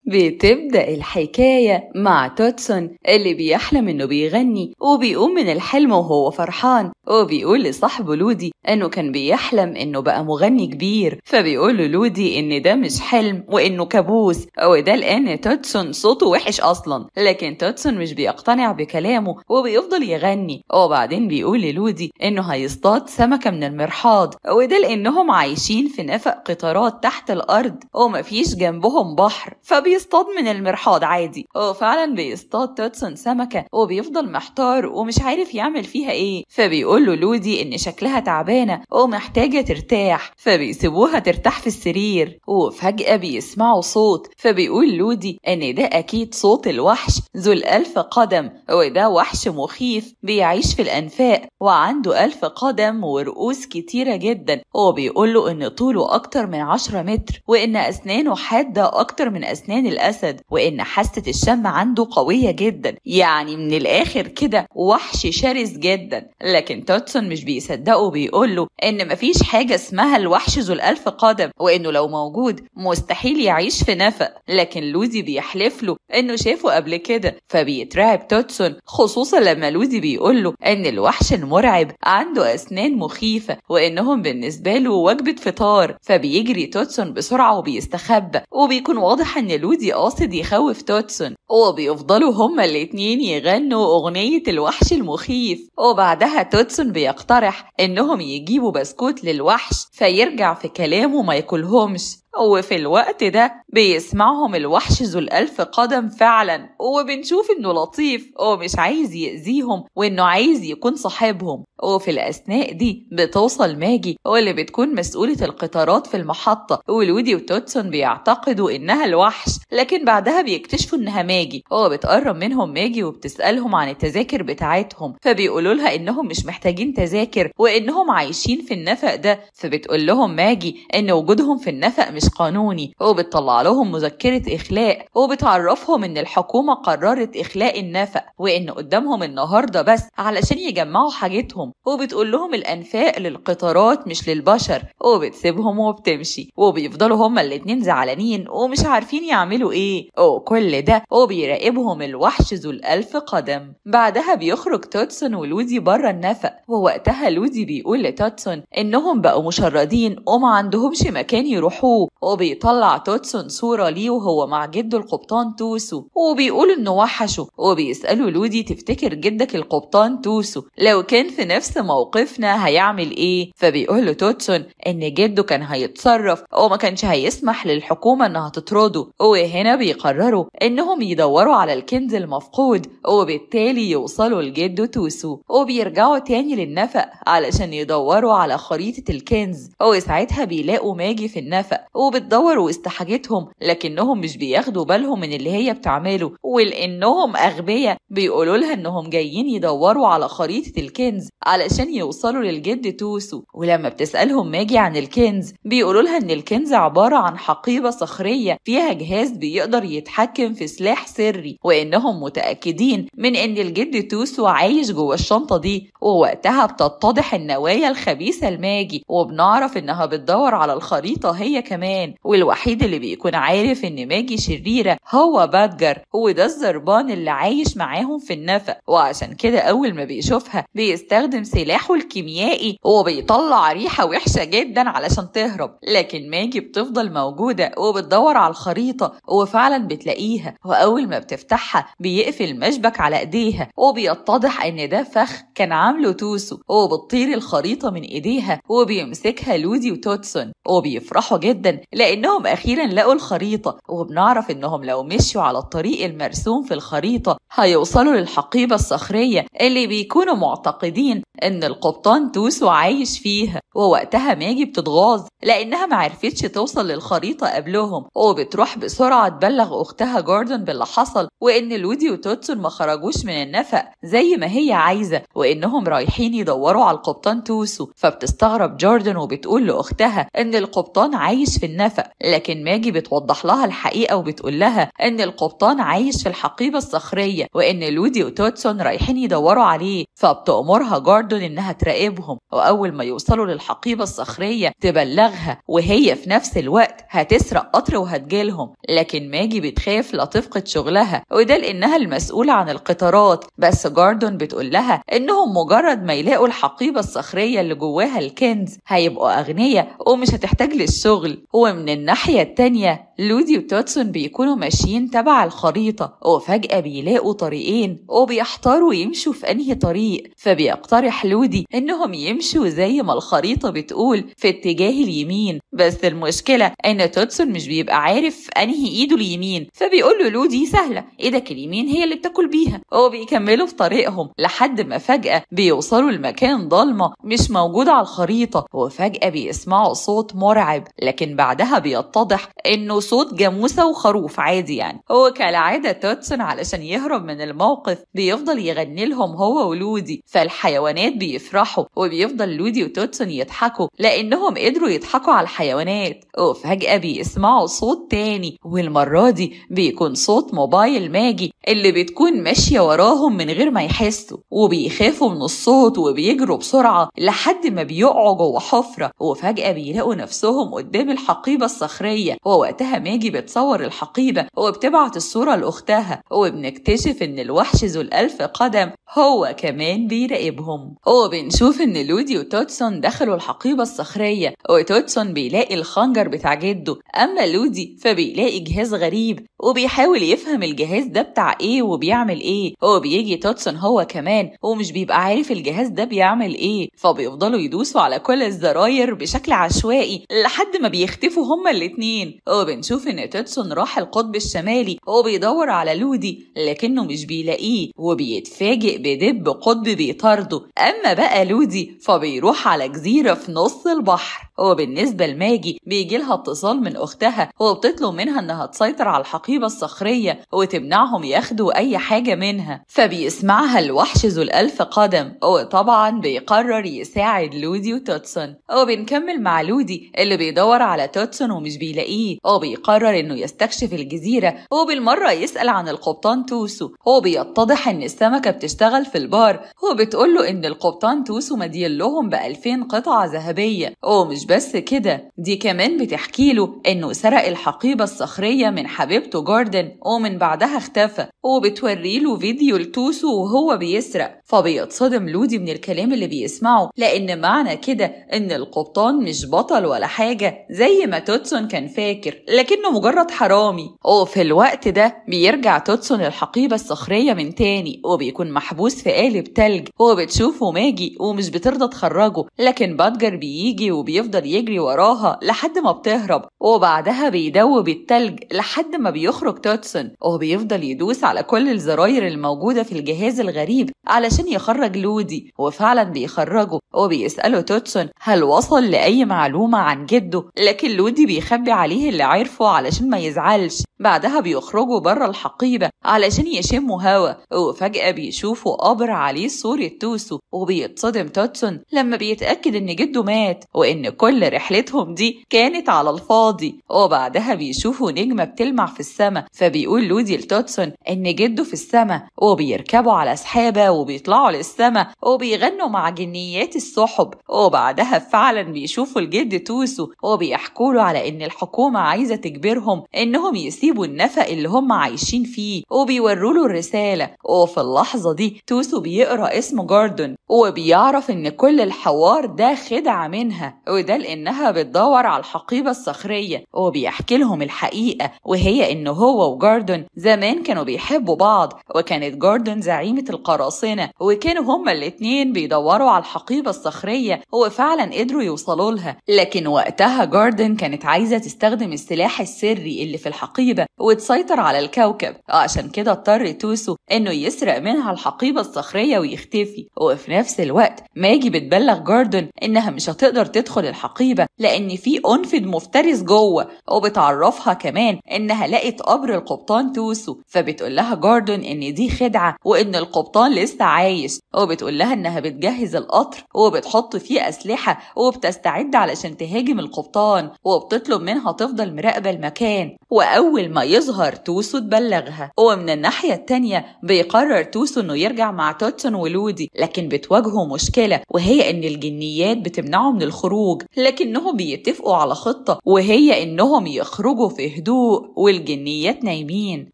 بتبدأ الحكاية مع توتسون اللي بيحلم انه بيغني، وبيقوم من الحلم وهو فرحان، وبيقول لصاحبه لودي انه كان بيحلم انه بقى مغني كبير. فبيقول له لودي ان ده مش حلم وانه كابوس، وده لان توتسون صوته وحش اصلا. لكن توتسون مش بيقتنع بكلامه وبيفضل يغني. وبعدين بيقول للودي انه هيصطاد سمكة من المرحاض، وده لانهم عايشين في نفق قطارات تحت الارض ومفيش جنبهم بحر، فبيصطاد من المرحاض عادي. وفعلا بيصطاد توتسون سمكة وبيفضل محتار ومش عارف يعمل فيها ايه. فبيقول له لودي ان شكلها تعبانة ومحتاجة ترتاح، فبيسيبوها ترتاح في السرير. وفجأة بيسمعوا صوت، فبيقول لودي ان ده اكيد صوت الوحش ذو الألف قدم، وده وحش مخيف بيعيش في الأنفاق وعنده 1000 قدم ورؤوس كتيرة جدا. وبيقول له ان طوله اكتر من 10 متر، وان اسنانه حادة اكتر من اسنان الاسد، وان حاسة الشم عنده قوية جدا. يعني من الاخر كده وحش شرس جدا. لكن توتسون مش بيصدقه، بيقول له ان مفيش حاجة اسمها الوحش ذو الألف قدم، وانه لو موجود مستحيل يعيش في نفق. لكن لودي بيحلف له انه شافه قبل كده، فبيترعب توتسون، خصوصا لما لودي بيقول له ان الوحش المرعب عنده اسنان مخيفة وانهم بالنسبة له وجبة فطار. فبيجري توتسون بسرعة وبيستخبى، وبيكون واضح ان لودي قاصد يخوف توتسون، وبيفضلوا هما الاتنين يغنوا اغنية الوحش المخيف. وبعدها توتسون بيقترح انهم يجيبوا بسكوت للوحش، فيرجع في كلامه ما ياكلهمش. وفي الوقت ده بيسمعهم الوحش ذو الألف قدم فعلا، وبنشوف انه لطيف ومش عايز يأذيهم وانه عايز يكون صاحبهم. وفي الأثناء دي بتوصل ماجي واللي بتكون مسؤولة القطارات في المحطة، ولودي وتوتسون بيعتقدوا انها الوحش، لكن بعدها بيكتشفوا انها ماجي. وبتقرب منهم ماجي وبتسألهم عن التذاكر بتاعتهم، فبيقولوا لها انهم مش محتاجين تذاكر وانهم عايشين في النفق ده. فبتقول لهم ماجي ان وجودهم في النفق مش قانوني، وبتطلع لهم مذكرة إخلاء، وبتعرفهم إن الحكومة قررت إخلاء النفق وإن قدامهم النهاردة بس علشان يجمعوا حاجتهم. وبتقول لهم الأنفاق للقطارات مش للبشر، وبتسيبهم وبتمشي. وبيفضلوا هما الاتنين زعلانين ومش عارفين يعملوا إيه، وكل ده وبيراقبهم الوحش ذو الألف قدم. بعدها بيخرج توتسون ولودي بره النفق، ووقتها لودي بيقول لتوتسون إنهم بقوا مشردين وما عندهمش مكان يروحوه. وبيطلع توتسون صورة ليه وهو مع جده القبطان توسو، وبيقول انه وحشه. وبيسأله لودي تفتكر جدك القبطان توسو لو كان في نفس موقفنا هيعمل ايه؟ فبيقول له توتسون ان جده كان هيتصرف وما كانش هيسمح للحكومة انها تطرده. وهنا بيقرروا انهم يدوروا على الكنز المفقود وبالتالي يوصلوا لجده توسو. وبيرجعوا تاني للنفق علشان يدوروا على خريطة الكنز، وساعتها بيلاقوا ماجي في النفق وبتدور وسط حاجتهم، لكنهم مش بياخدوا بالهم من اللي هي بتعمله، ولانهم اغبياء بيقولوا لها انهم جايين يدوروا على خريطة الكنز علشان يوصلوا للجد توسو. ولما بتسألهم ماجي عن الكنز بيقولوا لها ان الكنز عبارة عن حقيبة صخرية فيها جهاز بيقدر يتحكم في سلاح سري، وانهم متأكدين من ان الجد توسو عايش جوه الشنطة دي. ووقتها بتتضح النوايا الخبيثة لماجي، وبنعرف انها بتدور على الخريطة هي كمان. والوحيد اللي بيكون عارف ان ماجي شريرة هو بادجر، وده الزربان اللي عايش معاهم في النفق، وعشان كده اول ما بيشوفها بيستخدم سلاحه الكيميائي وبيطلع ريحة وحشة جدا علشان تهرب. لكن ماجي بتفضل موجودة وبتدور على الخريطة، وفعلا بتلاقيها، واول ما بتفتحها بيقفل مشبك على ايديها، وبيتضح ان ده فخ كان عامله توسو. وبتطير الخريطة من ايديها وبيمسكها لودي وتوتسون، وبيفرحوا جدا لانهم اخيرا لقوا الخريطة. وبنعرف انهم لو مشوا على الطريق المرسوم في الخريطة هيوصلوا للحقيبة الصخرية اللي بيكونوا معتقدين ان القبطان توسو عايش فيها. ووقتها ماجي بتتغاظ لانها معرفتش توصل للخريطة قبلهم، وبتروح بسرعة تبلغ اختها جوردن باللي حصل، وان لودي وتوتسون ما خرجوش من النفق زي ما هي عايزة، وانهم رايحين يدوروا على القبطان توسو. فبتستغرب جوردن وبتقول لاختها ان القبطان عايش في في النفق. لكن ماجي بتوضح لها الحقيقة وبتقول لها ان القبطان عايش في الحقيبة الصخرية وان لودي وتوتسون رايحين يدوروا عليه، فبتأمرها جاردون انها تراقبهم، واول ما يوصلوا للحقيبة الصخرية تبلغها، وهي في نفس الوقت هتسرق قطر وهتجيلهم. لكن ماجي بتخاف لا تفقد شغلها، وده لانها المسؤولة عن القطارات، بس جاردون بتقول لها انهم مجرد ما يلاقوا الحقيبة الصخرية اللي جواها الكنز هيبقوا أغنياء ومش هتحتاج للشغل. ومن الناحية التانية لودي وتوتسون بيكونوا ماشيين تبع الخريطة، وفجأة بيلاقوا طريقين وبيحتاروا يمشوا في أنهي طريق، فبيقترح لودي إنهم يمشوا زي ما الخريطة بتقول في اتجاه اليمين، بس المشكلة إن توتسون مش بيبقى عارف أنهي إيده اليمين، فبيقول له لودي سهلة، إيدك اليمين هي اللي بتاكل بيها، وبيكملوا في طريقهم لحد ما فجأة بيوصلوا لمكان ضلمة مش موجود على الخريطة، وفجأة بيسمعوا صوت مرعب، لكن بعدها بيتضح إنه صوت جاموسة وخروف عادي يعني. وكالعادة توتسون علشان يهرب من الموقف بيفضل يغني لهم هو ولودي، فالحيوانات بيفرحوا وبيفضل لودي وتوتسون يضحكوا لأنهم قدروا يضحكوا على الحيوانات. وفجأة بيسمعوا صوت تاني، والمرة دي بيكون صوت موبايل ماجي اللي بتكون ماشية وراهم من غير ما يحسوا، وبيخافوا من الصوت وبيجروا بسرعة لحد ما بيقعوا جوه حفرة، وفجأة بيلاقوا نفسهم قدام الحقيبة الصخرية. ووقتها ماجي بتصور الحقيبة وبتبعت الصورة لأختها، وبنكتشف إن الوحش ذو الألف قدم هو كمان بيراقبهم. وبنشوف إن لودي وتوتسون دخلوا الحقيبة الصخرية، وتوتسون بيلاقي الخنجر بتاع جده، أما لودي فبيلاقي جهاز غريب وبيحاول يفهم الجهاز ده بتاع إيه وبيعمل إيه. وبيجي توتسون هو كمان ومش بيبقى عارف الجهاز ده بيعمل إيه، فبيفضلوا يدوسوا على كل الزراير بشكل عشوائي لحد ما بيختفوا هما الاتنين. وبنشوف إن توتسون راح القطب الشمالي وبيدور على لودي لكنه مش بيلاقيه، وبيتفاجئ بدب قطب بيطارده. أما بقى لودي فبيروح على جزيرة في نص البحر. وبالنسبة لماجي بيجي لها اتصال من أختها وبتطلب منها إنها تسيطر على الحقيبة الصخرية وتمنعهم ياخدوا أي حاجة منها، فبيسمعها الوحش ذو الألف قدم، وطبعا بيقرر يساعد لودي وتوتسون. وبنكمل مع لودي اللي بيدور على توتسون ومش بيلاقيه، وبيقرر إنه يستكشف الجزيرة وبالمرة يسأل عن القبطان توسو. وبيتضح إن السمكة بتشتغل في البار، وبتقوله إن القبطان توسو مدين لهم ب2000 قطعة ذهبية، ومش بس كده، دي كمان بتحكي له إنه سرق الحقيبة الصخرية من حبيبته جاردن ومن بعدها اختفى، وبتوري له فيديو لتوسو وهو بيسرق. فبيتصدم لودي من الكلام اللي بيسمعه، لأن معنى كده إن القبطان مش بطل ولا حاجة زي ما توتسون كان فاكر، لكنه مجرد حرامي. وفي الوقت ده بيرجع توتسون الحقيبة الصخرية من تاني، وبيكون محبوس في قالب تلج، وبتشوفه ماجي ومش بترضى تخرجه، لكن بادجر بيجي وبيفضل يجري وراها لحد ما بتهرب، وبعدها بيدوب التلج لحد ما بيخرج توتسون، وبيفضل يدوس على كل الزراير الموجودة في الجهاز الغريب علشان يخرج لودي، وفعلا بيخرجه. وبيسأله توتسون هل وصل لأي معلومة عن جده، لكن لودي بيخبي عليه اللي عرفه علشان ما يزعلش. بعدها بيخرجوا بره الحقيبة علشان يشموا هوا، وفجأة بيشوفوا قبر عليه صورة توسو، وبيتصدم توتسون لما بيتأكد إن جده مات وإن كل رحلتهم دي كانت على الفاضي. وبعدها بيشوفوا نجمة بتلمع في السماء، فبيقول لودي لتوتسون إن جده في السماء، وبيركبوا على سحابة وبيطلعوا للسماء وبيغنوا مع جنيات السحب. وبعدها فعلا بيشوفوا الجد توسو وبيحكوا له على إن الحكومة عايزة تجبرهم إنهم يسيبوا النفق اللي هم عايشين فيه، وبيوروا له الرسالة. وفي اللحظة دي توسو بيقرأ اسم جاردون وبيعرف إن كل الحوار ده خدعة منها، وده لأنها بتدور على الحقيبة الصخرية. وبيحكي لهم الحقيقة، وهي إنه هو وجاردون زمان كانوا بيحبوا بعض، وكانت جاردون زعيمة القراصنة، وكانوا هما الاتنين بيدوروا على الحقيبة الصخرية وفعلا قدروا يوصلوا لها. لكن وقتها جاردون كانت عايزة تستخدم السلاح السري اللي في الحقيبة وتسيطر على الكوكب، عشان كده اضطر توسو إنه يسرق منها الحقيبة الصخرية ويختفي. وفي نفس الوقت ماجي بتبلغ جاردون إنها مش هتقدر تدخل الحقيبة لأن في أنفد مفترس جوه، وبتعرفها كمان إنها لقت قبر القبطان توسو، فبتقول لها جاردون إن دي خدعة وإن القبطان لسه عايش. وبتقول لها إنها بتجهز القطر وبتحط فيه أسلحة وبتستعد علشان تهاجم القبطان، وبتطلب منها تفضل مراقبة المكان، وأول ما يظهر توسو تبلغها. ومن الناحية التانية بيقرر توسو إنه يرجع مع توتسون ولودي، لكن بتواجهه مشكلة وهي إن الجنيات بتمنعه من الخروج، لكنهم بيتفقوا على خطة وهي إنهم يخرجوا في هدوء والجنيات نايمين،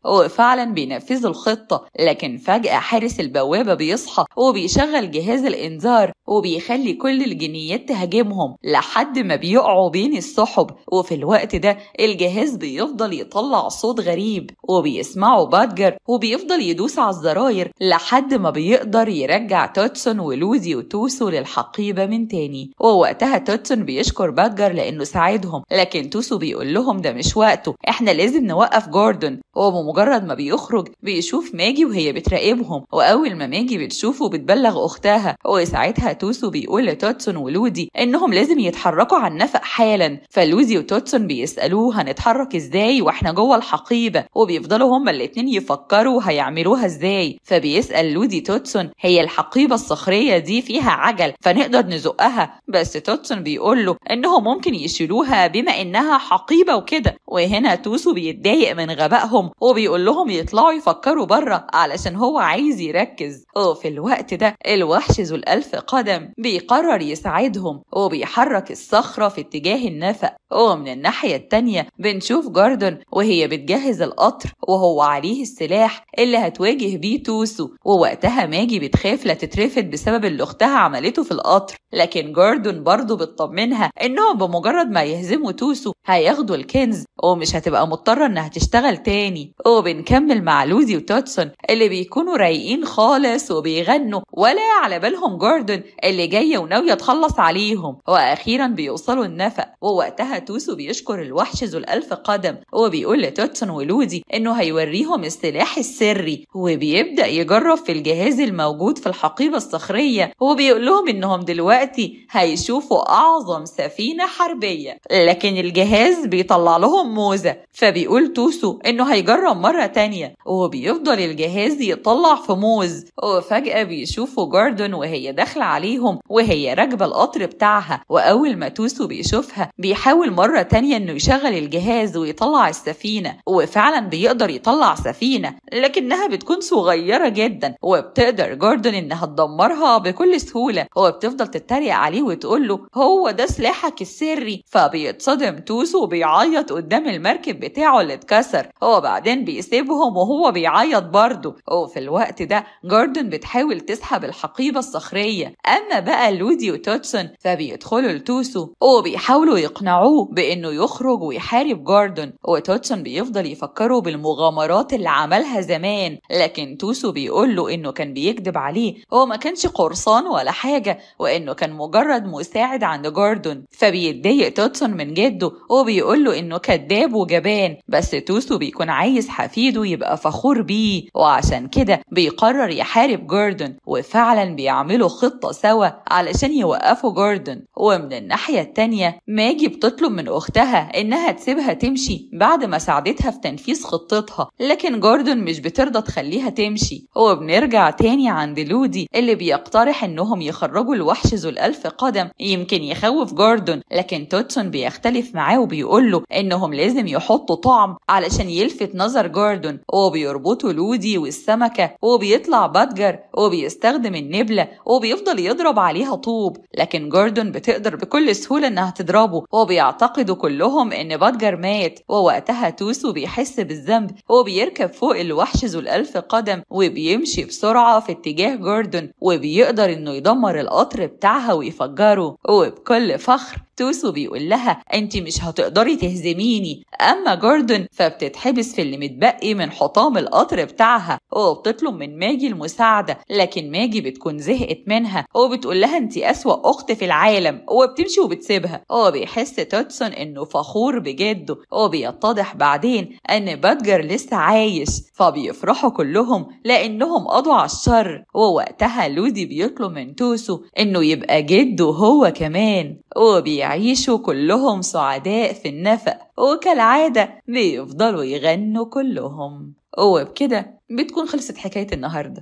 وفعلا بينفذوا الخطة. لكن فجأة حارس البوابة بيصحى وبيشغل جهاز الإنذار وبيخلي كل الجنيات تهاجمهم لحد ما بيقعوا بين السحب. وفي الوقت ده الجهاز بيفضل يطلع صوت غريب وبيسمعه بادجر، وبيفضل يدوس على الزراير لحد ما بيقدر يرجع توتسون ولودي وتوسو للحقيبة من تاني. ووقتها توتسون بيشكر بادجر لأنه ساعدهم، لكن توسو بيقول لهم ده مش وقته، احنا لازم نوقف جوردن. وبمجرد ما بيخرج بيشوف ماجي وهي بتراقبهم، وأول ما ماجي بتشوفه بتبلغ أختها. وساعتها توسو بيقول لتوتسون ولودي إنهم لازم يتحركوا على النفق حالا، فلودي وتوتسون بيسألوه هنتحرك إزاي وإحنا جوه الحقيبة، وبيفضلوا هما الاتنين يفكروا هيعملوها إزاي. فبيسأل لودي توتسون هي الحقيبة الصخرية دي فيها عجل فنقدر نزقها، بس توتسون بيقول له إنهم ممكن يشيلوها بما إنها حقيبة وكده. وهنا توسو بيتضايق من غبائهم وبيقول لهم يطلعوا يفكروا بره علشان هو عايز يركز. وفي الوقت ده الوحش ذو الألف قدم بيقرر يساعدهم وبيحرك الصخرة في اتجاه النفق. ومن الناحية التانية بنشوف جاردن وهي بتجهز القطر وهو عليه السلاح اللي هتواجه بيه توسو، ووقتها ماجي بتخاف لا تترفد بسبب اللي اختها عملته في القطر، لكن جاردن برضه بتطمنها انهم بمجرد ما يهزموا توسو هياخدوا الكنز ومش هتبقى مضطرة انها تشتغل تاني. وبنكمل مع لودي وتوتسون اللي بيكونوا رايقين خالص وبيغنوا ولا على بالهم جاردن اللي جاية وناوية تخلص عليهم. واخيرا بيوصلوا النفق، ووقتها توسو بيشكر الوحش ذو الألف قدم وبيقول لتوتسون ولودي انه هيوريهم السلاح السري، وبيبدأ يجرب في الجهاز الموجود في الحقيبة الصخرية، وبيقول لهم انهم دلوقتي هيشوفوا اعظم سفينة حربية، لكن الجهاز بيطلع لهم موزة، فبيقول توسو انه هيجرب مرة تانية، وبيفضل الجهاز يطلع في موز. وفجأة بيشوفوا جاردن وهي داخلة عليهم وهي راكبة القطر بتاعها، وأول ما توسو بيشوفها بيحاول مرة تانية انه يشغل الجهاز ويطلع السفينة، وفعلا بيقدر يطلع سفينة لكنها بتكون صغيرة جدا، وبتقدر جاردن انها تدمرها بكل سهولة، وبتفضل تتريق عليه وتقول له هو ده سلاحك السري. فبيتصدم توسو وبيعيط قدام المركب بتاعه اللي اتكسر، وبعدين بيسيبهم وهو بيعيط برضه. وفي الوقت ده جاردن بتحاول تسحب الحقيبة الصخرية. أما بقى لودي وتوتسون فبيدخلوا لتوسو وبيحاولوا يقنعوه بإنه يخرج ويحارب جاردن، وتوتسون بيفضل يفكروا بالمغامرات اللي عملها زمان، لكن توسو بيقول له إنه كان بيكذب عليه، هو ما كانش قرصان ولا حاجة، وإنه كان مجرد مساعد عند جاردن. فبيتضايق توتسون من جده وبيقول له إنه كذاب وجبان، بس توسو بيكون عايز حفيده يبقى فخور بيه، وعشان كده بيقرر يحارب جاردن، وفعلا بيعملوا خطة سوا علشان يوقفوا جاردن. ومن الناحية التانية ماجي بتطلب من أختها إنها تسيبها تمشي بعد ما ساعدتها في تنفيذ خطتها، لكن جاردن مش بترضى تخليها تمشي. وبنرجع تاني عند لودي اللي بيقترح إنهم يخرجوا الوحش ذو الألف قدم يمكن يخوف جاردن، لكن توتسون بيختلف معاه وبيقول له إنهم لازم يحطوا طعم علشان يلفت نظر جاردن، وبيربطوا لودي والسمكة، وبيطلع بادجر وبيستخدم النبلة وبيفضل يضرب عليها طوب، لكن جاردن بتقدر بكل سهولة إنها تضربه، وبيعتقدوا كلهم إن بادجر مات. ووقتها توسو بيحس بالذنب وبيركب فوق الوحش ذو الألف قدم وبيمشي بسرعة في اتجاه جاردن، وبيقدر إنه يدمر القطر بتاعها ويفجره. وبكل فخر توسو بيقول لها انت مش هتقدري تهزميني. اما جاردن فبتتحبس في اللي متبقي من حطام القطر بتاعها، وبتطلب من ماجي المساعدة، لكن ماجي بتكون زهقت منها وبتقول لها انت اسوأ اخت في العالم، وبتمشي وبتسيبها. وبيحس توتسون انه فخور بجده، وبيتضح بعدين ان بادجر لسه عايش، فبيفرحوا كلهم لانهم قضوا على الشر. ووقتها لودي بيطلب من توسو انه يبقى جده هو كمان، وبيعيشوا كلهم سعداء في النفق، وكالعادة بيفضلوا يغنوا كلهم. وبكده بتكون خلصت حكاية النهاردة.